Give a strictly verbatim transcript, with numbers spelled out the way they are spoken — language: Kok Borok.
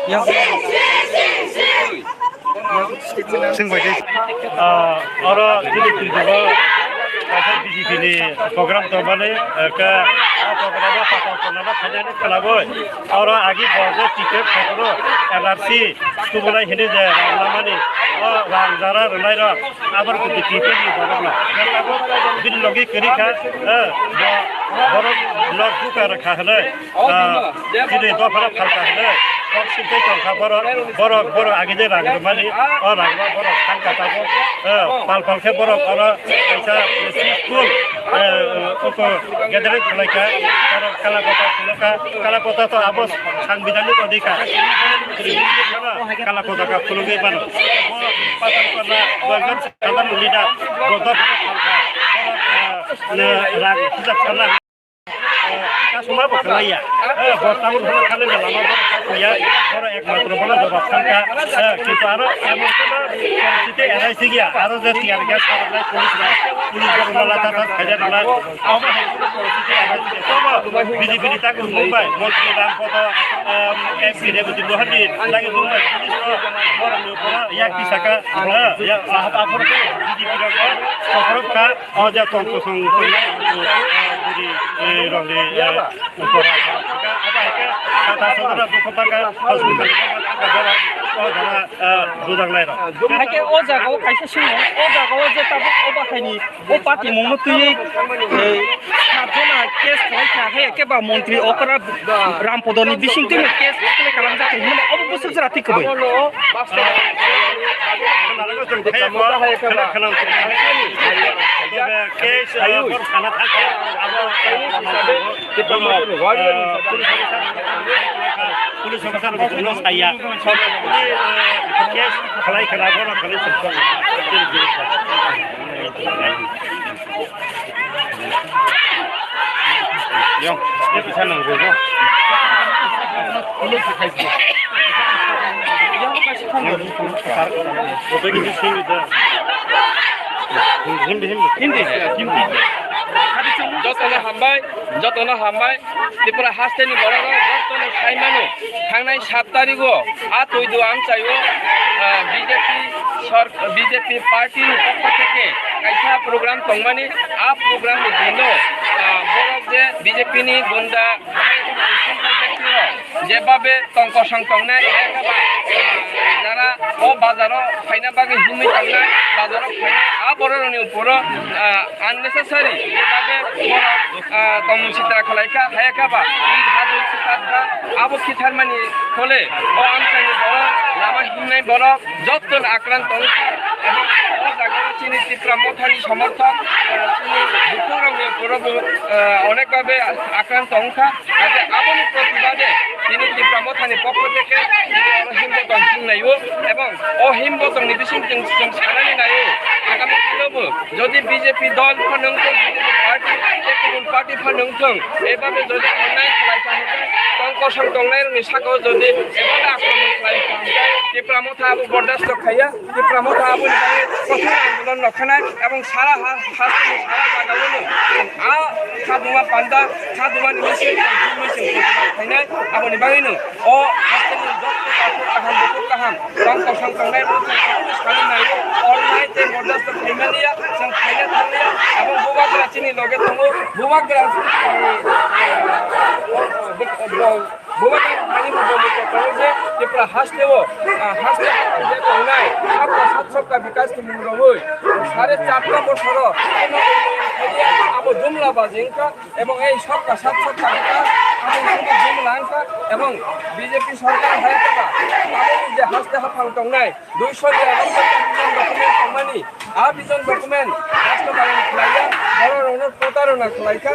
Yang. Sing bai khe, ah, oro chini Tripura o kaisa B J P ni program tongmani, eh, ka, ah, program o phatar tongmani khainani khlagwi oro agi bo je ticket photo N R C tubulai hini je rang lamani, o rang jara rwlai rok aboni kwtwi ticket ni borok no. Bini logi kwrwi kha, eh, bo-, borok no duka rwkha hwnwi. Ah, chini dophano phalka hwnwi kok sintwi tongkha borok, borok, borok agini rang rwmani, o rangno borok thangkha tabuk, eh, pal pal khe borok oro kaisa school, eh, oko gathering khlaikha, borok kala kota phunukha, kala kota to abo sangbidhanik odhikar, kala kota kha phunugwi mano. Bo patal kota bo ekdom sadharon leader, bo dophano phalka, borok, eh, rang hwnjak sana. Kasuma bo khlaiya. Eh, bo tabuk hwnwi khalai na lama bo khlaiya. Boro ekmatro bono jawab thangkha. Eh, kintu aro emon kono poristiti erai sigya. Aro je tear gas saroknai police rok, police rok mala tata khaida rwna. Abo hai kono poristiti erai sigya. Tobo B J P ni takhuk Mumbai, Montri Ram Podo, em, M P Rebati Mohan ni takhuk Mumbai police rok borok ni uporo yak tisaka. Eh, ya, ahap aphuru B J P rok kokrok kha. O ja tong kosong tong, eh, buri, eh, rong de, eh, abo hai khe sata sodora dukho baka hospital o jara, eh, bujak nai rok. Hai khe o jaga o kaisa simo, o jaga o je tabuk o bahaini o party mungno twiwi, eh, sat jona case khlai kha, hai khe ba montri okra Rampodoni bising twi case khlai kalam jak hinmani obo bwswk jora twi kwbwi. Police officer no saya. Case khlai khlai bono khlai. Yang, ini bisa nang, bro. Hindi, hindi, hindi. Hindi, hindi. Jotono hambai, jotono hambai. Tripura hasteni borok rok jotono sai mano. Thangnai sat tarigo a Tuidu amchaio, ah, B J P sork-, B J P party ni pokho theke kaisa program tongmani, a program ni dino, ah, borok je B J P ni gunda jebabe tong kosong tongnai, ekaba, ah, jara o bazaro phaina bagwi himwi tongnai, bazaro phaina a borok rokni uporo, ah, unnecessary jebabe borok, ah, tongmung sitra khlai kha, hai kha ba, id hadu sitra kha, abo khitharmani phole o amchaini borok, lama himnai borok, jotto akrant tong kha, ebong o jaga o chini Tipra Mothani somorthok, ah, chini bukhukrokni uporo bo, ah, onek babe akrant tong kha. Abo, aboni protibade tini Tipra Mothani pokho theke tini oro himbo tong chwng naio, ebong o himbo tongni bising chwng, chwng sanani naio, agami dinobo jodi B J P dol phano wngthung, B J P party, tei kubun party phano wngthung, ebabe jodi onnai khlai kha hwnkhe tong kosong tongnairokni sakao jodi ebabe akromon khlai kha hwnkhe Tipra Motha abo bordasto khaiya. Tipra Motha aboni bagwi kothor andolon rokhanai ebong sara ha-, hasteni sara jagao no a khaduma panda, khaduma ni misil tongthokmwi chwng protibad khainai. Aboni bagwi no o hasteni jotto takhuk kaham, bukhuk kaham, tong kosong tongnai rok chwng abono sani naio, ornai tei bordasto khaimaniya, chwng khaina thanglia, abo bubagra chini loge tongo, bubagra, eh, eh, bo-, bo-, Bubagra thani bo bo bo tongo je Tripura haste o, ah, haste o je tongnai, Tripura sat sabka bikas ni mung rogwi, sare charta bosoro, abo jumla baji wngkha, ebong ei sabka sat sabka bikas, abo wngkha jumla wngkha, ebong B J P sorkar hai kha ba, abo je haste haphang tongnai, Duiso niranosoi ta vision document tongmani, a vision document bastobayon khlaiya, bororokno protarona khlaikha,